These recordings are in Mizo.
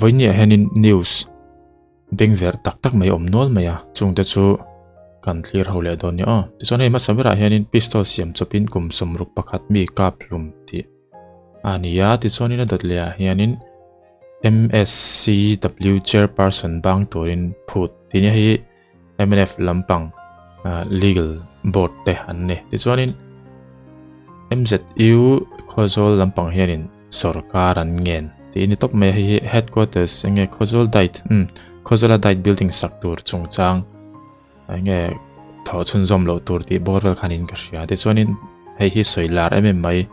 Vawinia hianin news bengverh tak tak mai awm nual mai a, chungte chu kan thlir ho leh dawn nia aw. Tichuan hei hmasa berah hianin pistol siam chawpin kum 61 mi kap hlum tih a ni a, tichuanin a dawt lehah hianin MSCW chairperson bang turin phut tih nia hei hi mnf lampang legal board te an ni. Tichuanin MZU Khawzawl lampang hianin sorkar an ngen tih a ni tawp mai a, hei hi headquarters enge Khawzawl diet umm Khawzawla diet building sak tur chungchang enge thawh chhunzawm loh tur tih bawr vel khanin ka hria. Tichuanin hei hi sawi lar em em mai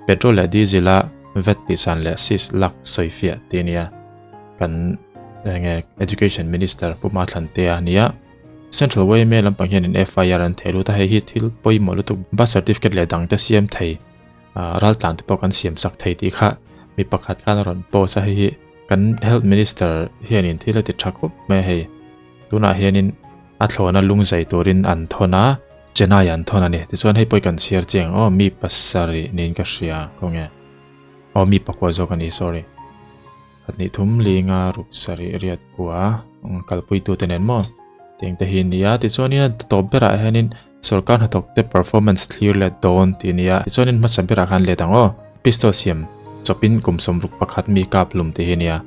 petrol leh diesel a vat tih san leh sis lak sawi fiah tih a nia. Kan enge education minister Pu Mathlantea a nia. Central YMA lampang hianin FIR an theh lut a, hei hi thil pawimawh lutuk birth certificate leh dangte siam thei raltlan te pawh kan siam sak thei tih kha mi pakhat khan a rawn post a, hei hi kan health minister hianin thil a ti tha khawp mai a hei. Tunah hianin a thlawna lung zai turin an thawn a, Chennai an thawn a ni. Tichuan hei pawh hi kan chhiar chiang aw mi pasarih niin ka hria khawnge aw mi pakua zawk a ni sorry. Pahnih thum linga ruk sarih riat pua kalpuitute nen maw tiang te hi a ni a tichuanin a tawp berah hianin sorkar hnathawk te performance thlir let dawn tih a ni a tichuanin hmasa berah khan let ang aw pistol siam chawpin kum 61 mi kap hlum tih hi a ni a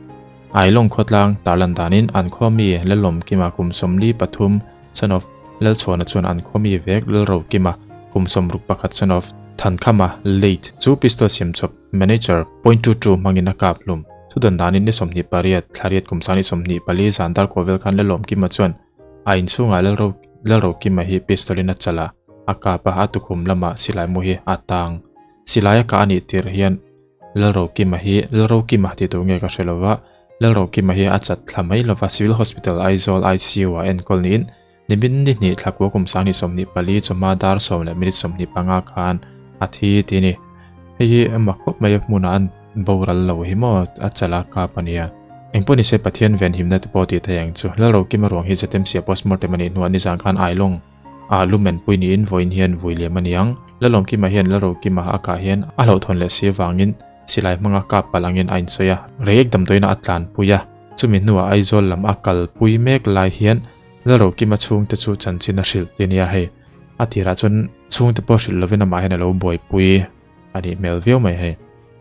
Ailawng khawtlang tarlan danin an khua mi Lalawmkima kum 43 son of Lalchhuana chuan an khua mi vek Lalrokima kum 61 son of Thankhama late chu pistol siam chawp Manager, point two two hmangin a kap hlum. Thudan danin ni 28, thla riat kum sang ni 24 zan dar kuah vel khan Lalawmkima chuan a inchhungah Lalro Lalrokima hi pistol in a chalh a, a kap a, a tukhum lamah silai mu hi a tang. Silai a kah a nih tirh hian Lalrokima hi Lalrokima tih tur nge ka hre lova, Lalrokima hi a chat thla mai lova Civil Hospital Aizawl ICU ah enkawl niin Nimin ni hnih thla kua kum sang ni 24 chawhma dar sawm leh minute 25 khan a thi tih a ni. Hei hi a mak khawp mai a hmunah an boral lo hi maw a chala kap a nia. Engpawh nise Pathian venhimna te pawh tih theih ang chu. Lalrokima ruang hi ZMC a postmortem a nih hnuah nizan khan Ailawng ah lumen pui niin vawiin hian vui liam a ni ang. Lalawmkima hian Lalrokima a kah hian a hlauhthawn leh si avangin silai hmanga kap palh angin a insawi a. Reiek damdawiin a tlanpui a, chumi hnuah Aizawl lam a kalpui mek lai hian Lalrokima chhungte chu chanchin a hrilh ti ania hei. A tirah chuan chhungte pawh hrilh lovin amah hian a lo buaipui a nih hmel viau mai hei.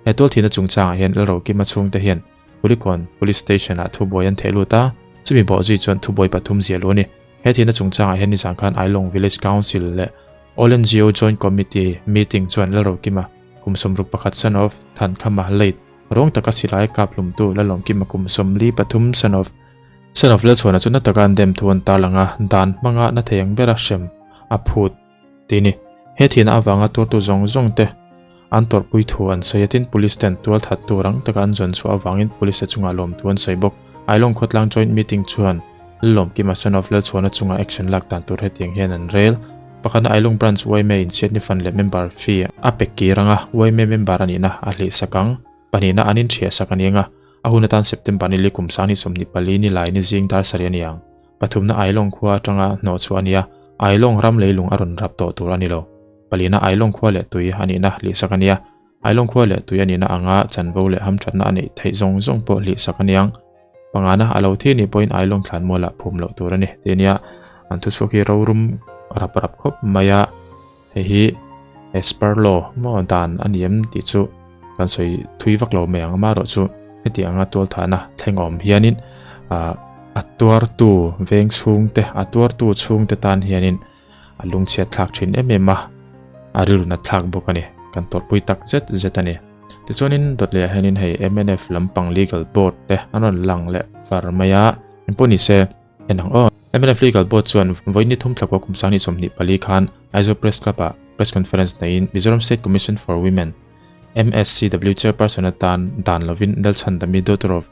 He tualthihna chungchangah hian Lalrokima chhungte hian Kulikawn Police Station ah thubuai an theh lut a, chumi bawh zui chuan thubuai pathum ziah luh a ni. He thihna chungchangah hian nizan khan Ailawng Village Council leh All NGO Joint Committee meeting chuan Lalrokima kum 61 son of Thankhama late rawng taka silai kap hlumtu Lalawmkima kum 43 son of Son of Lalchhuana chu na taka an dem thu an tarlang a, dan hmanga na thei ang bera hrem a phut tih a ni. He thihna avanga tuartu zawng zawng te an tawrhpui thu an sawi a, tin Police ten tual that tur ang taka an zawn chhuah avangin Police te chungah lawm thu an sawi bawk. Ailawng khawtlang Joint Meeting chuan Lalawmkima Son of Lalchhuana chunga action lak dan tur hetiang hian an rel. Pakhatna Ailawng Branch yma inchhiatni fund leh member fee a pe kir ang a, yma member a nihna a hlihsak ang. Pahnihna an inṭhiah sak a ni ang a, a hun atan September ni li kum sang ni 24 ni lai ni zing dar sarih a ni ang. Pathumna Ailawng khua atanga hnawh chhuah a ni a, Ailawng ram leilung a rawn rap tawh tur a ni lo. Palina Ailawng khua leh tui a nihna hlihsak a ni a, Ailawng khua leh tui a nihna anga chanvo leh hamṭhatna a neih theih zawng zawng pawh hlihsak a ni ang. Pangana a lo thi nih pawhin Ailawng thlanmualah phum loh tur a ni tih a nia. An thuchhuak hi rorum rap rap khawp mai a. Hei hi Esper law maw dan a ni em tih chu kan sawi thui vak lo mai ang amaherawh chu heti anga tualthahna thleng awm hianin ah a tuartu veng chhungte a tuartu chhungte tan hianin a lungchhiat thlak thin em em a a rilru nat thlak bawk a ni kan tawrhpui tak zet zet a ni. Tichuanin dawt leh ah hianin hei mnf lampang legal board te an rawn lang leh far mai a engpawh ni se. En ang aw. Mnf Legal Board chuan vawi ni thum thlakua kum sang ni 24 khan Aizawl Press Club ah press conference neiin Mizoram State Commission for Women, MSCW, Chairperson atan dan lovin Lalchhandami daughter of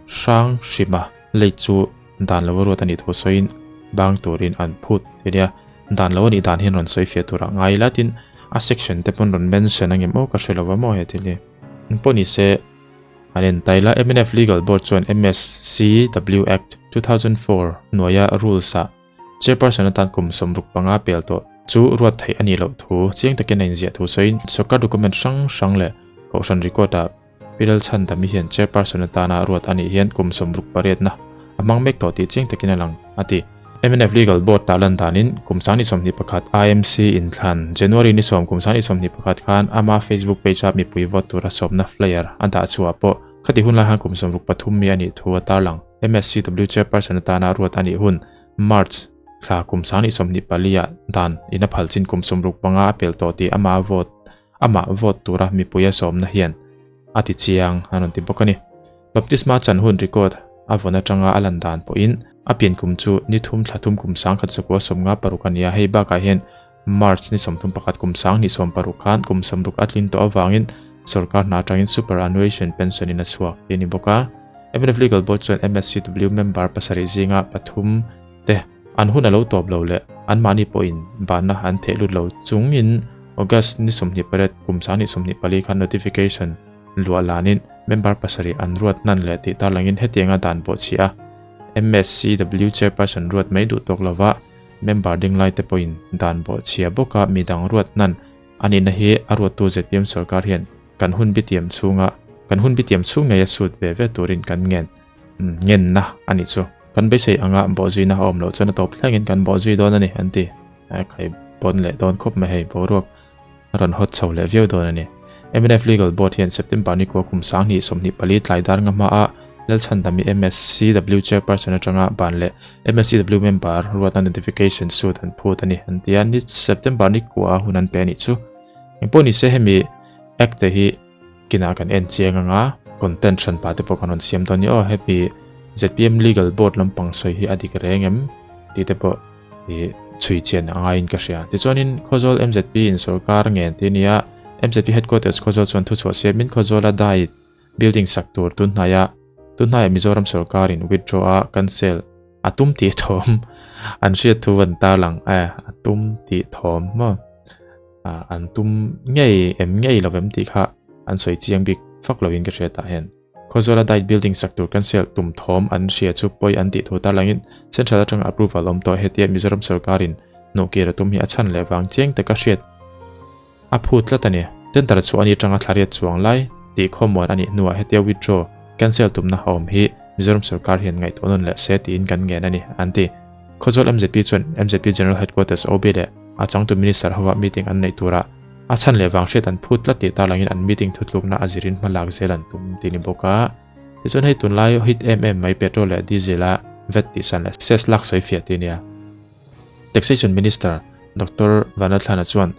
Hrang Hrima lei chu dan lova ruat a nih thu sawiin bang turin an phut ti nia. Dan lo a nih dan hian rawn sawi fiah turah ngai ila tin a section te pawn rawn mention ang em aw ka hre lova maw he thil hi. Engpawh ni se. An entail a, mnf Legal Board chuan MSCW Act, 2004 hnuaia rules-ah Chairperson atan kum 65 pel tawh chu ruat theih a nih loh thu chiang takin a inziah thu sawiin sawrkar document hrang hrang leh kohhran record-ah Pi Lalchhandami hian Chairperson atana ruat a nih hian kum 60 pariatna a hmang mek tawh tih chiang takin a lang, a ti. Mnf Legal Board tah lan danin kum 2021 IMC inthlan January ni 10 kum 2021 khan ama Facebook page-a mipui vote tura sawmna flyer a dah chhuah pawh khati hun lai khan kum 63 mi a nih thu a tarlang. MSCW Chairperson atana ruat a nih hun March thla kum 2024 ah dan in a phal chin kum 65 a pel tawh tih ama vote amah vote tura mipui a sawmna hian a ti chiang an rawn ti bawk a ni. Baptisma chan hun record a vawn atanga a lan dan pawhin a pian kum chu ni thum thla thum kum 1956 a ni a, hei bakah hian March ni 31 kum 2016 khan kum 60 a tlin tawh avangin sorkar hna atangin superannuation pension in a chhuak tih a ni bawk a. Mnf Legal Board chuan MSCW member pasarih zinga pathum te an hun a lo tawp lo leh anmahni pawhin banna an theh lut lo chungin August ni 28 kum 2024 khan notification luah lanin member pasarih an ruat hnan leh tih tarlangin hetianga dan pawh chhia a. MSCW chairperson ruat mai duh tawk lova member ding laite pawhin dan bawh chhia bawka midang ruat hnan a nihna hi a ruattu zpm sorkar hian kan hun bitiam chhunga kan hun bitiam chhung ngei a sut ve ve turin kan ngen ngenna a nih chu. Kan beisei anga bawhzuina a awm loh chuan a tawp thlengin kan bawhzui dawn a ni an ti. Khai pawn leh dawn khawp mai hei boruak a rawn hawt chho leh viau dawn a ni. Mnf Legal Board hian September ni kua kum 2024 tlai dar nga hmaa Lalchhandami MSCW Chairperson atanga ban leh MSCW member ruatna notification suit an phut a ni an ti a, ni September ni kua hun an pe a nih chu. Engpawh ni se hemi Act te hi kinah kan en chiang anga content hran pah te pawh kan rawn siam dawn ni aw hemi zpm Legal Board lampang sawi hi a dik reng em tih te pawh i chhui chian a ngaiin ka hria. Tichuanin Khawzawl MZP in sorkar ngen tih a ni a, MZP headquarters Khawzawl chuan thuchhuah siamin Khawzawla diet building sak tur tunhnaia tunhnaia Mizoram sorkarin withdraw a cancel a tum tih thawm an hriat thu an tarlang e a tum tih thawm maw an tum ngei em ngei lovem tih kha an sawi chiang bik fak lovin ka hria tah hian. Khawzawla diet building sak tur cancel tum thawm an hria chu pawi an tih thu tarlangin Central atanga approval awm tawh hetia Mizoram sorkarin hnawhkir a tum hi a chhan leh vang chiang taka hriat a phut tlat a ni. Tender chhuah a ni atanga thlariat chuang lai tih khawmuan a nih hnuah hetia withdraw cancel tumna a awm hi Mizoram sorkar hian ngaihtuah nawn leh se tiin kan ngen a ni, an ti. Khawzawl mzp chuan mzp General Headquarters OB leh a changtu Minister hova meeting an neih turah A chhan leh vang hriat an phut tlat tih tarlangin an meeting thutlukna a zirin hma lak zel an tum tih ni bawk a. Tichuan hei tunlai hit em em mai petrol leh diesel a vat tih san leh cess lak sawi fiah tih nia. Taxation Minister Doctor Vanlalthlana chuan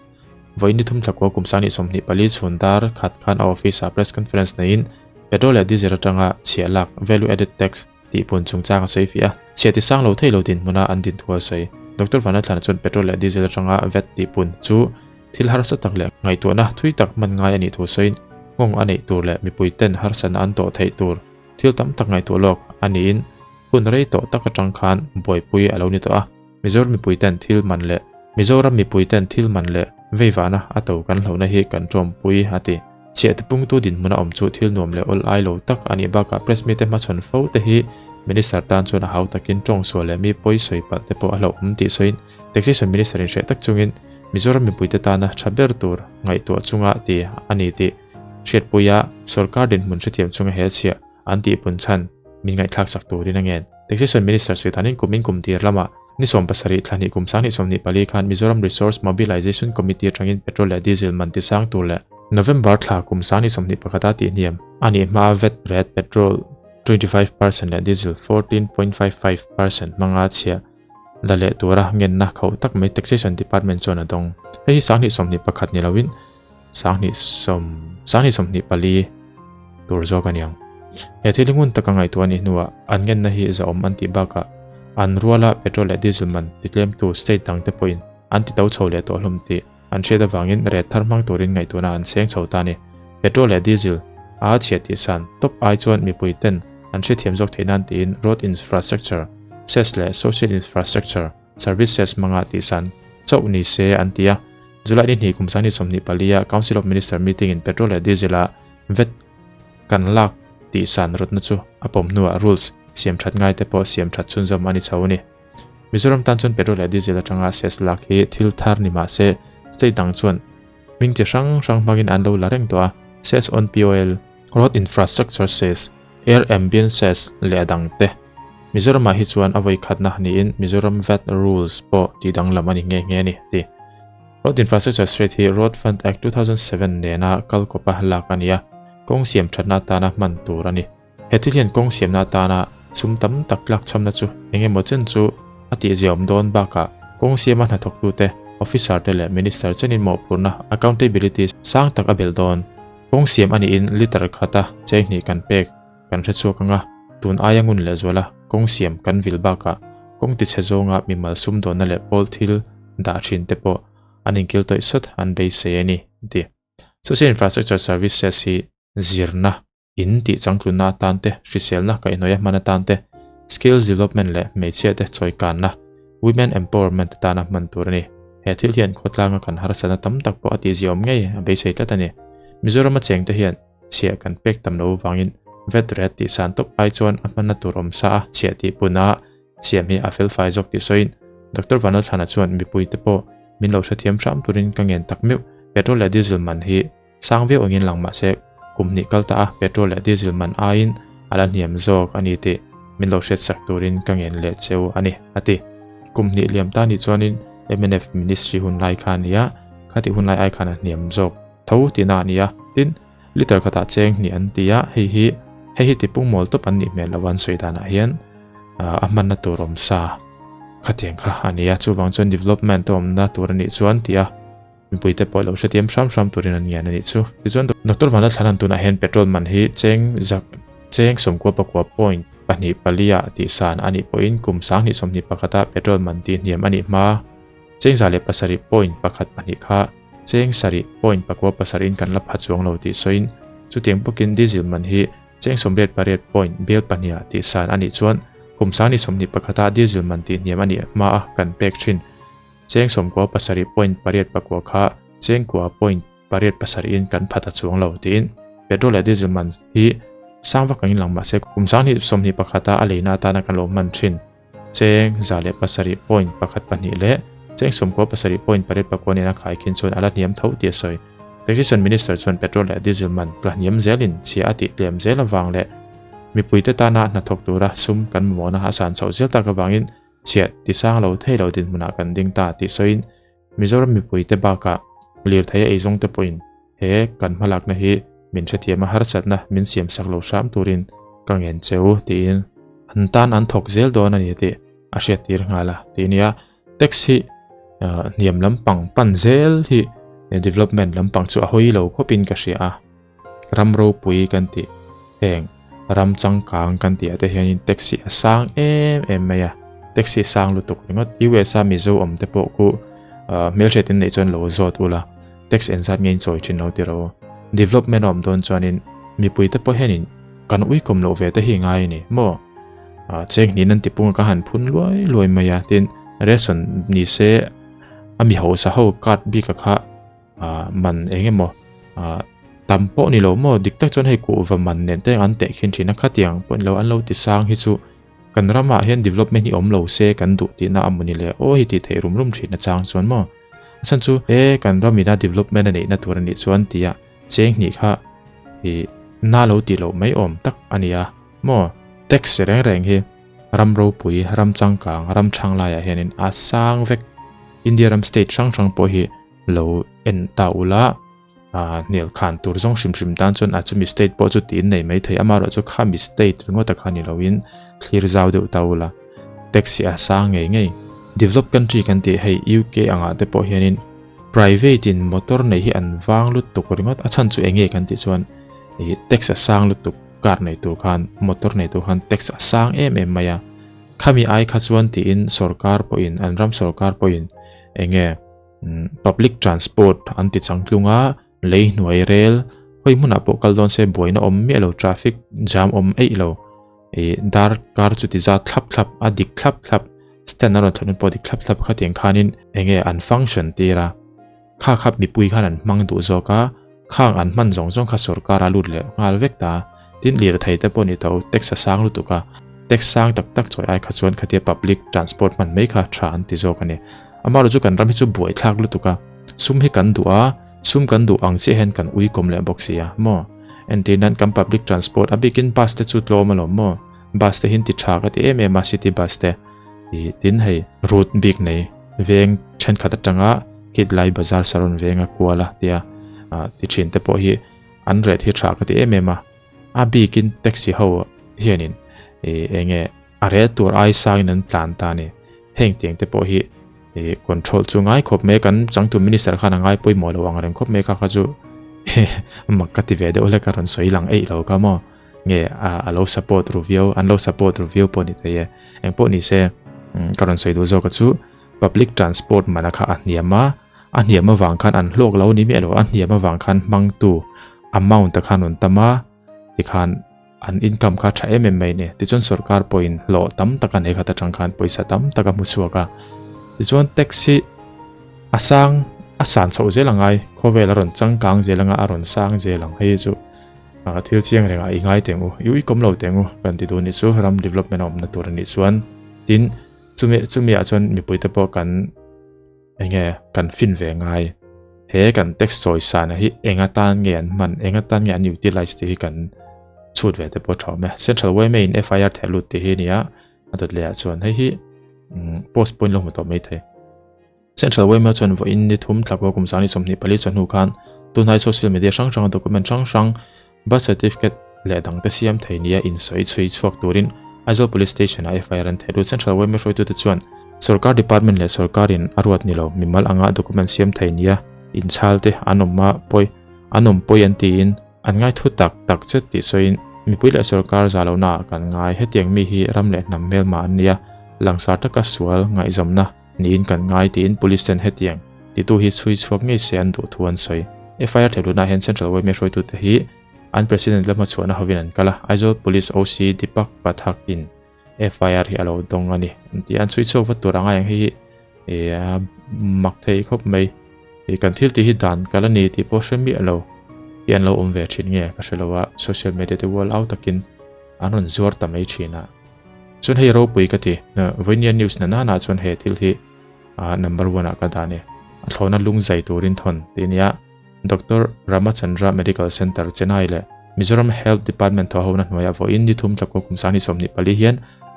vawi ni thum thlakua kum 2024 chhun dar khat khan a office ah press conference neiin petrol leh diesel atanga chhiah lak value added tax tih pun chungchang a sawi fiah a, chhiah ti sang lo thei lo dinhmuna an din thu a sawi. Doctor Vanlalthlana chuan petrol leh diesel atanga vat tih pun chu thil harsa tak leh ngaihtuahna thui tak hman ngai a nih thu sawiin nghawng a neih tur leh mipui ten harsatna an tawh theih tur thil tam tak ngaihtuah lawk a niin hun rei tawh tak atang khan buaipui a lo ni tawh a. Mizoram mipui ten thil man leh Mizoram mipui ten thil man leh veivahna a to kan hlauhna hi kan tawmpui a ti. Chhiah tipungtu dinhmuna awm chu thil nuam leh awl ai lo tak a nih bakah press mite hmachhawn fo te hi Minister tan chuan a hau takin tawng sual leh mi pawi sawi palh te pawh a hlauhawm tih sawiin Taxation Minister in hreh tak chungin Mizoram mipuite tana tha ber tur ngaihtuah chunga ti a ni tih hriatpuia sorkar dinhmun hrethiam chunga he chhiah an tihpun chhan min ngaihthlak sak turin a ngen. Taxation Minister sawi danin kum in kum tir lamah ni 70 thla hnih kum 2024 khan Mizoram Resource Mobilization Committee atangin petrol leh diesel man tisang tur leh November thla kum 2021 a tihhniam a nih hmaa vat rate petrol 25% leh diesel 14.55% hmanga chhiah la leh tura ngenna khauh tak mai Taxation Department chuan a dawng. Hei hi 2021 ni loin 2024 tur zawk a niang. He thil hi ngun taka ngaihtuah a nih hnuah an ngenna hi zahawm an tih bakah an ruala petrol leh diesel man titlemtu state dangte pawhin an ti to chho leh tawh hlawm tih an hriat avangin rate thar hmang turin ngaihtuahna an seng chho ta a ni. Petrol leh diesel a chhiat tih san tawp ai chuan mipui ten an hrethiam zawk theih nan tiin road infrastructure cess leh social infrastructure services hmanga tih san chauh ni se an ti a. July ni hnih kum 2024 a Council of Minister meeting in petrol leh diesel a vat kan lak tih san rawtna chu a pawm hnuah rules siam that ngai te pawh siam that chhunzawm a ni chho a ni. Mizoram tan chuan petrol leh diesel atanga cess lak hi thil thar ni mah se state dang chuan hming chi hrang hrang hmangin an lo la reng tawh a. Cess on POL. Road Infrastructure Cess, Air Ambient Cess leh a dangte. Mizoramah hi chuan a vawi khatna niin Mizoram vat Rules pawh tih danglam a ni nghe nghe a ni, a ti. Road Infrastructure Cess hi Road Fund Act 2007 nena kal kawpa lak a ni a, kawng siam thatna atana hman tur a ni. He thil hian kawng siamna atana sum tam tak tlakchhamna chu eng emaw chen chu a tihzia awm dawn bakah kawng siama hnathawktute, officer te leh minister chenin mawhphurhna, accountability, sang tak a belh dawn. Kawng siam a niin litre khata cheng hnih kan pek kan hre chhuak anga tun aia ngun lehzuala kawng siam kan vil bakah kawng tichhe zawnga mimal sumdawnna leh pawl thil dah thin te pawh an inkil tawih sawt an beisei a ni, a ti. Social Infrastructure Services hi zirna In tih changtlunna atan te, hriselna kaihhnawih a hman atan te, skills development leh hmeichhia te chawikanna, women empowerment, atana hman tur a ni. He thil hian khawtlanga kan harsatna tam tak pawh a tihziaawm ngei a beisei tlat a ni. Mizorama chengte hian chhiah kan pek tam lo avangin vet ret tih san tawp ai chuan a hmanna tur awm sa a chhiah tih puna siam hi a felfai zawk tih sawiin Doctor Vanlalthlana chuan mipuite pawh min lo hrethiam hram turin ka ngen tak meuh petrol leh diesel man hi Sang viau angin lang mahse kum hnih kal ta a petrol leh diesel man aiin a la hniam zawk a ni tih min lo hriatsak turin ka ngen leh cheu a ni, a ti. Kum hnih liam ta nih chuanin mnf ministry hun lai kha a ni a, khatih hun lai ai khan a hniam zawk tho tihna a ni a. Tin, litre khatah cheng hnih an ti a, hei hi hei hi tipung mawl tawp an nih hmel lo an sawi danah hian a hmanna tur awm sa khatiang kha a ni a, chuvang chuan development a awmna tur a nih chuan ti a. Mipuite pawh lo hrethiam hram hram turin an ngian a nih chu. Tichuan Doctor Vanlalthlanan tunah hian petrol man hi cheng zak cheng sawmkua pakua point pahnih palia tih san a nih pawhin kum 20 21 a petrol man tih hniam a nih hma cheng 107 point pakhat pahnih kha cheng sarih point pakua pasarih in kan la pha chuang lo tih sawiin chutiang bawkin diesel man hi cheng 88 point bial pahniha tih san a nih chuan kum 20 21 a diesel man tih hniam a nih hma a kan pek thin. Cheng 97 point pariat pakua kha chengkua point pariat pasarih in kan phat a chuang lo tiin petrol leh diesel man hi sang vak angin lang mahse kum 20 21 a a leina atana kan lo hman thin. Cheng 107 point pakhat pahnih leh cheng 97 point pariat pakua nena khaikhin chuan a la hniam tho tih a sawi. Taxation Minister chuan petrol leh diesel man tla hniam zelin chhia a tih tlem zel avang leh mipuite tana hnathawk tura sum kan mamawhna a san chhoh zel tak avangin Chhiah ti sang lo thei lo dinhmunah kan ding ta tih sawiin Mizoram mipuite bakah lirthei a eizawngte pawhin he kan hmalakna hi min hrethiam a harsatna min siam sak lo hram turin ka ngen che u tiin an tan an thawk zel dawn a ni tih a hriattir nghal a ti nia. Tax hi hniam lampang pan zel hi development lampang chu a hawi lo khawpin ka hria a. Ram ropui kan tih heng ram changkang kan tih ah te hianin taxi a sang em em mai a, taxi sang lutuk ringawt. US a Mizo awm te pawh khu hmelhriat in neih chuan lo zawt ula, tax engzat nge in chawi thin lo tih rawh u. Development a awm dawn chuanin mipui te pawh hianin kan uikawm loh ve te hi ngai a ni maw? Cheng hnih nan tipung a ka han phun luai luai mai a, tin ration ni se a mi hausa ho card bik a kha ah man eng emaw ah tam pawh ni lo maw dik tak chuan hei kuhva man nen te an teh khin thin a khatiang pawh ni lo an lo ti sang hi chu kan ramah hian development hi awm lo se kan duh tihna a mawni le aw hi tih theih rum rum thin a chang chuan maw a chhan chu e kan ramina development a neihna tur a nih chuan tia cheng hnih kha ih na lo tih loh mai awm tak a ni a maw tax reng reng hi ram ropui ram changkang ram thang laiah hianin a sang vek India ram state hrang hrang pawh hi lo en ta ula ah hnial khan tur zawng hrim hrim tan chuan a chumi state pawh chu tiin nei mai thei amaherawh chu khami state ringawt a kha ni loin thlir zau deuh ta ula taxi a sang ngei ngei develop country kan tih hei UK angah te pawh hianin private in motor nei hi an vang lutuk ringawt a chhan chu eng nge kan tih chuan ih tax a sang lutuk car nei tur khan motor nei tur khan tax a sang em em mai a khami ai kha chuan tiin sorkar pawhin an ram sorkar pawhin eng nge Public transport an ti changtlung a, lei hnuai rel hawi hmunah pawh kal dawn se buaina awm miah lo traffic jam awm eih lo ih dar kar chu ti zat thlap thlap a dik thlap thlap stand a rawn thawh pawh dik thlap thlap khatiang khanin eng nge an function tir a kha kha mipui khan an hmang duh zawk a khang an hman zawng zawng kha sorkar a lut leh nghal vek ta tin lirthei te pawh ni tho tax a sang lutuk a tax sang tak tak chawi ai kha chuan khatia public transport hman mai kha tha an ti zawk a ni. Amaherawh chu kan ram hi chu buaithlak lutuk a, sum hi kan duh a, sum kan duh ang chiah hian kan uikawm leh bawk si a maw? Entir nan kan public transport a bikin bus te chu tlawm alawm maw? Bus te hi an ti tha ka ti em em a city bus te ih tin hei route bik nei veng thenkhat atanga Kitlai bazar Saron venga kual a tia ah ti thin te pawh hi an rate hi tha ka ti em em a. A bikin taxi ho hianin ih eng nge a rel tur ai sangin an tlan ta a ni. Heng tiang te pawh hi ih control chu ngai khawp mai a kan changtu minister khan a ngai pawimawh lo ang reng khawp mai kha kha chu mak ka ti ve deuh hlek a rawn sawi lang eih lo kha maw nge a lo support ru viau an lo support ru viau pawh ni thei e eng pawh ni se ka rawn sawi duh zawk a chu public transport mana kha a hniam a a hniam avang khan an hlawk lo ni miah lo a hniam avang khan hmangtu amount a khan rawn tam a tikhan An income kha tha em em mai ni. Tichuan sorkar pawhin hlawh tam tak a nei khat atang khan pawisa tam tak a hmu chhuak a. Tichuan tax hi a sang a san chhoh zel angai khawvel a rawn changkang zel anga a rawn sang zel ang. Hei chu thil chiang rengah i ngai teng u, i uikawm lo teng u kan ti duh anih chu ram development a awmna tur anih chuan. Tin chumi chumi ah chuan mipuite pawh kan Enge kan fin ve ngai? He kan text sawi sana hi eng atan nge an hman, eng atan nge an utilize tih hi kan chhut ve te pawh tha awm e. Central yma in FIR theh lut tih hi a ni a, a dawt leh ah chuan hei hi post pawhin lo hmu tawh mai thei. Central yma chuan vawiin ni thum thla pawh kum 24 chawhnu khan tunhai social media hrang hranga document hrang hrang Birth certificate leh dangte siam thei nia insawi chhui chhuak turin Aizawl Police Station-ah FIR an theh lut. Central yma hruaitute chuan Sorkar Department leh sorkarin a ruat ni lo mimal anga document siam thei nia inchhalte an awm a pawi an awm pawi an tiin an ngai thu tak tak zet tih sawiin mipui leh sorkar za lohnaah kan ngai. Hetiang mi hi ram leh hnam hmelma an nia langsar taka sual ngaihzawmna niin kan ngai tiin Police ten hetiang titu hi chhui chhuak ngei se an duh thu an sawi. FIR thehlutna hian Central yma hruaitute hi an President la hmachhuahna hovin an kal a, Aizawl Police OC Deepak Pathak in FIR hi a lo dawng a ni an ti a, an chhui chhuak vat tur a ngai ang hei hi ih a mak thei khawp mai. Ih kan thil tih hi dan kal a ni tih pawh hre miah lo hi an lo awm ve thin nge ka hre lo a, social media te ual au takin an rawn zuar ta mai thin a. Chuan hei ropui ka ti, Vawinia news na nana chuan he thil hi number one ah ka dah a ni. A thlawhna lung zai turin thawn tih a nia. Doctor Ramachandra Medical Centre, Chennai leh Mizoram Health Department thawhhona hnuaiah vawiin ni thum tlakkaw kum 24 hian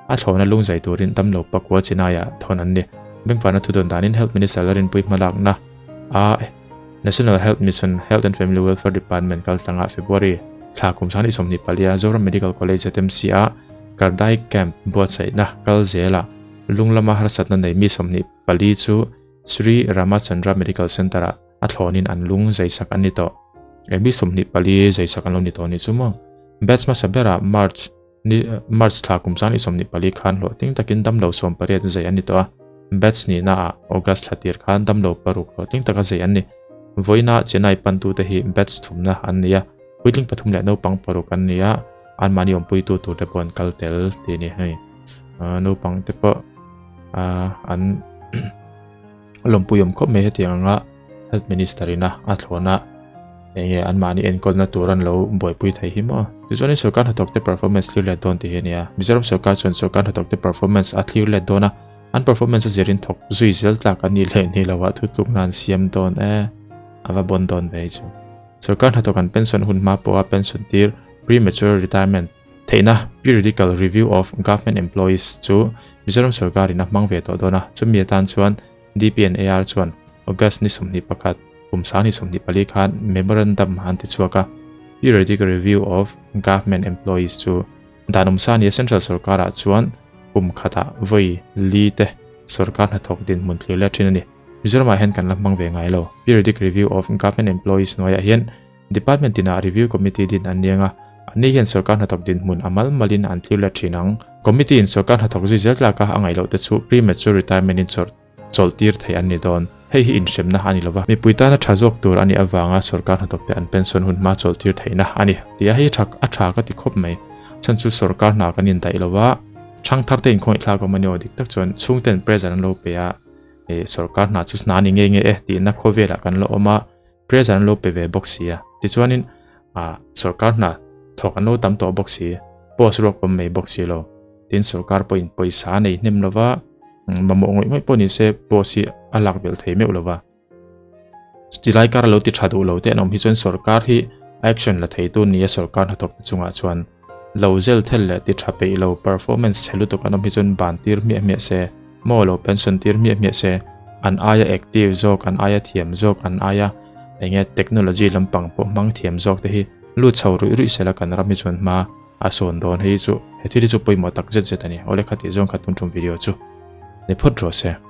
a thlawhna lung zai turin damlo pakua Chennai ah thawn an ni. Bengvarna thudawn danin Health Minister Larinpui hmalakna a National Health Mission, Health and Family Welfare Department kaltlangah February thla kum 24 a Zoram Medical College ZMC ah Kardai Camp buatsaihna kal zelah lung lama harsatna nei mi 24 chu Sri Ramachandra Medical Centre ah a thlawnin an lung zaisak an ni tawh. Mi 24 zaisak an lo ni tawh a nih chu maw? Batch hmasa berah March Ni March thla kum 24 khan hlawhtling takin damlo 18 zai an ni tawh a, batch nihna ah August thla tir khan damlo paruk hlawhtling taka zai an ni. Vawiina Chennai pantute hi batch thumna an ni a, puitling pathum leh naupang paruk an ni a, anmahni awmpuitu tur te pawh an kal tel tih a ni hei. Naupang te pawh an lawmpui awm khawp mai hetiang anga Health Minister ina a thlawna enge anmahni enkawlna tur an lo buaipui thei hi maw. Tichuanin sorkar hnathawkte performance thlir let dawn tih hi a ni a. Mizoram sorkar chuan sorkar hnathawkte performance a thlir let dawn a, an performance a zirin thawk zui zel tlak a nih leh ni loah thutlukna an siam dawn e, a va bawn dawn ve hi chu. Sorkar hnathawk an pension hun hma pawha pension tir, premature retirement, theihna, periodical review of government employees, chu Mizoram sorkarin a hmang ve tawh dawn a, chumi atan chuan DPNAR chuan August ni 21, kum 2024 khan memorandum an ti chhuak a, Periodic Review of Government Employees chu dan awmsa nia Central sorkarah chuan kum khatah vawi li te sorkar hnathawk dinhmun thlir leh thin a ni. Mizoramah hian kan la hmang ve ngai lo. Periodic Review of Government Employees hnuaiah hian Department tinah Review Committee din an ni ang a, anni hian sorkar hnathawk dinhmun a mal malin an thlir let thin ang. Committee in sorkar hnathawk zui zel tlaka a ngaih loh te chu premature retirement in chawrh chawlh tir theih an ni dawn. Hei hi inhremna a ni lova, mipui tana tha zawk tur a nih avanga sorkar hnathawk te an pension hun hma chawlh tir theihna a ni. Tia hei tha a tha ka ti khawp mai. Chhan chu sorkar hna kan indaih lova, thangthar te inkhawngaihthlak awm a ni aw dik tak chuan chhungten pressure an lo pe a, sorkar hna chu hna a ni ngei ngei e tihna khawvelah kan la awm a, Pressure an lo pe ve bawk si a, tichuanin ah sorkar hna thawk an lo tam tawh bawk si, post ruak awm mai bawk si lo, tin sorkar pawhin pawisa a nei hnem lo va, mamawh ngawih ngawih pawh ni se post hi a lak belh thei meuh lo va. Chulai kar a lo ti tha duh lo te an awm hi chuan sorkar hi Action la theitu nia sorkar hnathawk te chungah chuan lo zel thel leh ti tha peih lo performance chhe lutuk an awm hi chuan ban tir hmiah hmiah se, maw lo pension tir hmiah hmiah se, an aia active zawk, an aia thiam zawk, an aia enge technology lampang pawh hmang thiam zawk te hi lut chho ruih ruih sela kan ram hi chuan hma a sawn dawn hei chu he thil hi chu pawimawh tak zet zet a ni. Awle khatih zawng kha tun tum video chu ni phawt rawh se.